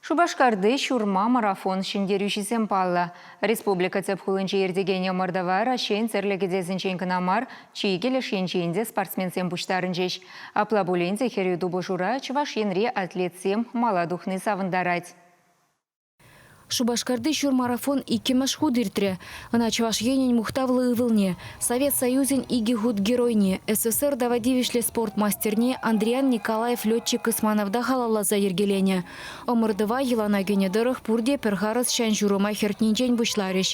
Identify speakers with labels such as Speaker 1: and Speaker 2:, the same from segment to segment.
Speaker 1: Шупашкарти ҫурма марафон ҫӗнтерӳҫисем паллӑ. Республика тӗп хулинче иртекен ӑмӑртӑва Раҫҫейӗн тӗрлӗ кӗтесӗнчен кӑна мар, чикӗ леш енчен те спортсменсем пуҫтарӑнчӗҫ. Апла пулин те хӗрӳ тупӑшура Чӑваш Енри атлетсем мала тухни савӑнтарать.
Speaker 2: Шупашкарти ҫур марафон иккӗмӗш хут иртрӗ. Ӑна Чӑваш Енӗн мухтавлӑ ывӑлне, Совет Союзӗн икӗ хут геройне, СССР тава тивӗҫлӗ спорт мастерне Андриян Николаев летчик-космонавта халалласа йӗркеленӗ. Ӑмӑртӑва йӑлана кӗнӗ тӑрӑх пурте пӗр харӑс ҫан-ҫурӑма хӗртнинчен пуҫларӗҫ.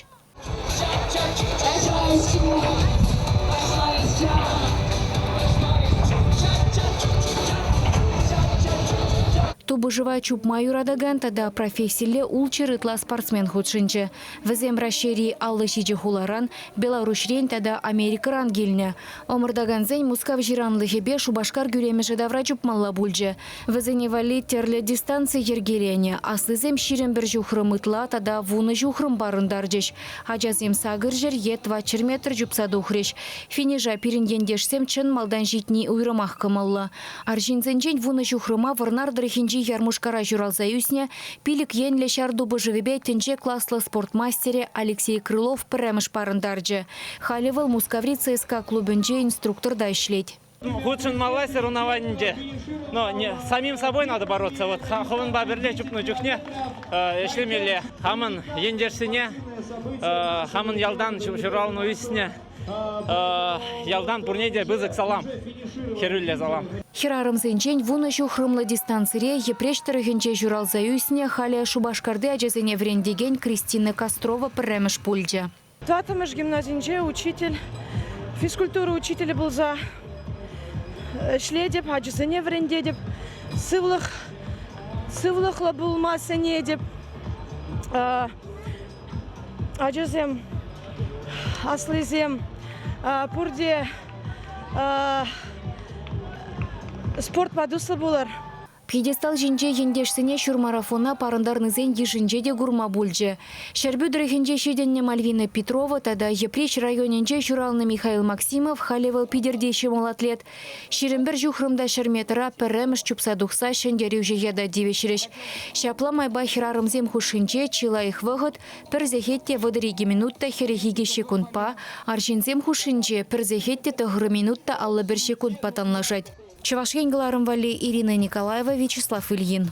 Speaker 2: Тупӑшӑва чупма юратакан тата профессилле ултҫӗр ытла спортсмен хутшӑнчӗ. Вӗсем Раҫҫейри 57 хуларан, Беларуҫрен тата Америкӑран килнӗ. Ӑмӑртакансен Мускав ҫыранлӑхӗпе Шупашкар кӳремӗшӗ тавра чупмалла пулчӗ. Вӗсене валли тӗрлӗ дистанци йӗркеленӗ. Аслисем 21 ҫухрӑм ытла тата вунӑ ҫухрӑм парӑнтарчӗҫ. Ачасем 800 е 400 метр чупса тухрӗҫ. Финиша пирӗн ентешсем чӑн малтан ҫитни уйрӑмах кӑмӑллӑ. Арҫынсенчен вунӑ ҫухрӑма Вӑрнар тӑрӑхӗнчи Ярмушкара ҫуралса ӳснӗ пилӗк енлӗ ҫар тупӑшӑвӗпе тӗнче класлӑ спорт мастерӗ Алексей Крылов пӗрремӗш парӑнтарчӗ. Халӗ вӑл Мускаври ЦСКА клубӗнче инструкторта ӗҫлет.
Speaker 3: Хутшӑнмалла соревнованинче. Но не, самим собой надо бороться. Вот хӑвӑнпа пӗрле чупнӑ чухне ӗҫлемелле. Хамӑн ентешсене, хамӑн ялтан ҫуралнӑ ӳснӗ ялтан пурне те пысӑк салам, хӗрӳллӗ салам.
Speaker 2: Хӗрарӑмсенчен вунӑ ҫухрӑмлӑ дистанцире Йӗпреҫ тӑрӑхӗнче ҫуралса ӳснӗ, халӗ Шупашкарти ачасене вӗрентекен Кристина Кострова пӗрремӗш пулчӗ.
Speaker 4: Тӑваттӑмӗш гимназинче учитель, физкультура учителӗ пулса ӗҫлетӗп, ачасене вӗрентетӗп, сывлӑх сывлӑхлӑ пулма сӗнетӗп. Ачасем, аслисем пурте спортпа туслӑ пулӑр.
Speaker 2: Пьедестал ҫинче ентешсене ҫурмарафона парӑнтарнисен йышӗнче те курма пулчӗ. Ҫӗрпӳ тӑрӑхӗнче ҫитӗннӗ Мальвина Петрова тата Йӗпреҫ районӗнче ҫуралнӑ Михаил Максимов халӗ вӑл Питӗрти ҫӑмӑл атлет. 21 ҫухрӑм та ҫӗр метра пӗрремӗш чупса тухса ҫӗнтерӳҫӗ ята тивӗҫрӗҫ. Ҫапла майпа хӗрарӑмсем хушшинче чи лайӑх вӑхӑт пӗр сехет те 32 минут та 42 ҫеккунтпа, арҫынсем хушшинче пӗр сехет те 9 минут та 51 ҫеккунтпа танлашать. Чӑваш Ен кӑларӑм валли Ирина Николаева, Вячеслав Ильин.